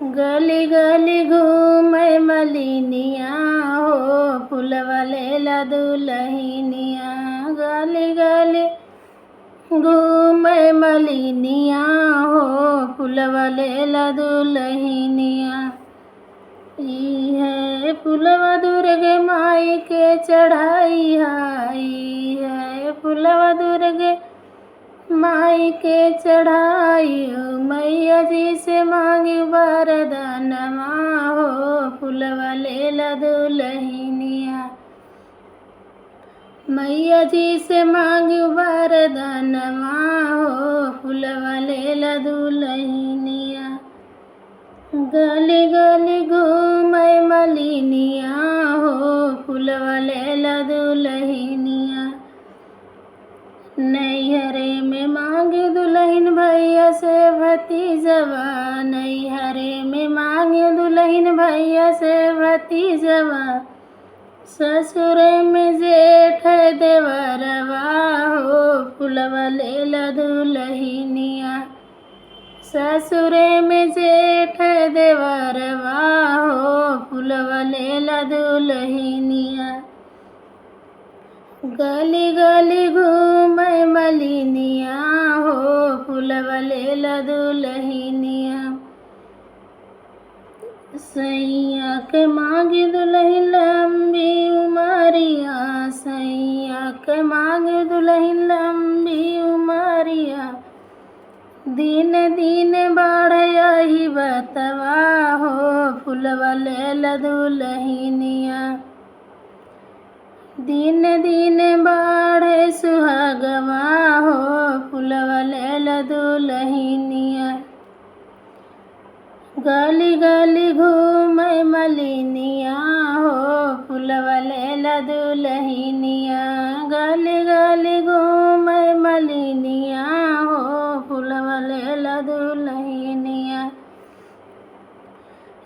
गली गली घूमे मलिनिया हो, फुलवा लेला दुलहिनिया। गली गली घूमे मलिनिया हो, फुलवा लेला दुलहिनिया। ई है फुलवा दुर्गे माई के चढ़ाई हाई है, फुलवा दुर्गे माई के चढ़ाई। मैया जी से मांगी वरदानमा हो, फुलवा लेला दुलहिनिया। मैया जी से मांगी वरदानमा हो, फुलवा लेला दुलहिनिया। गली गली घूमे मलिनिया हो, फुलवा लेला दुलहिनिया। नैहरे में मांगी दुल्हन भैया से भतीजवा, नैहरे में मांगी दुल्हन भैया से भतीजवा। ससुर में जेठ देवरवा हो, फुलवा लेला दुलहिनिया। ससुर में जेठ देवरवा हो, फुलवा लेला दुलहिनिया। गली गली घूमे मलिनिया हो, फुलवा लेला दुलहिनिया। सैया के मांगी दुल्हन लंबी उमरिया, सैया के मांगी दुल्हन लंबी उमरिया। दिन दिन बढ़ बतवा हो, फुलवा लेला दुलहिनिया। दिन दिन बढ़े सुहागवा हो, फुलवा लेला दुलहिनिया। गली गली घूमे मलिनिया हो, फुलवा लेला दुलहिनिया। गली गली घूमे मलिनिया हो, फुलवा लेला दुलहिनिया।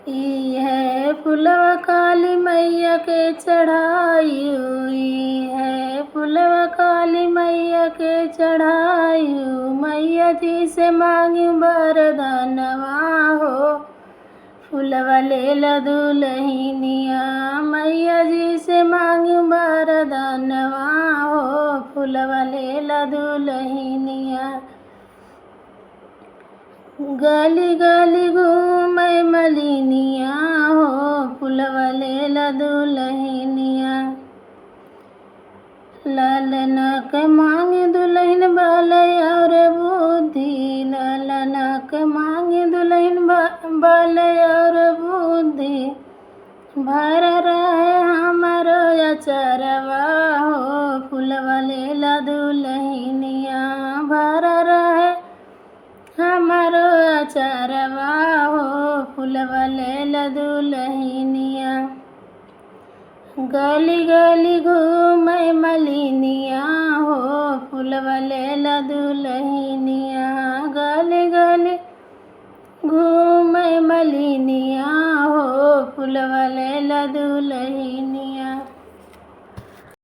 ई है फुलवा काली मैया के चढ़ाई, ई है फुलवा काली मैया के चढ़ाई। मैया जी से मांगी वरदानवा हो, फुलवा लेला दुलहिनिया। मैया जी से मांगी वरदानवा हो, फुलवा लेला दुलहिनिया। गली गली घूमे मलिनिया हो, फुलवा लेला दुलहिनिया। लालना के मांग दुल्हन बाल और बुद्धि, लालना के मांग दुल्हन बाल और बुद्धि। भर रहे हमारो अचरवा हो, फुलवा लेला दुलहिनिया। भर रहे हमारो अचरवा हो, फुलवा लेला दुलहिनिया। गली गली घूमे मलिनिया हो, फुलवा लेला दुलहिनिया। गली गली घूमे मलिनिया हो, फुलवा लेला दुलहिनिया।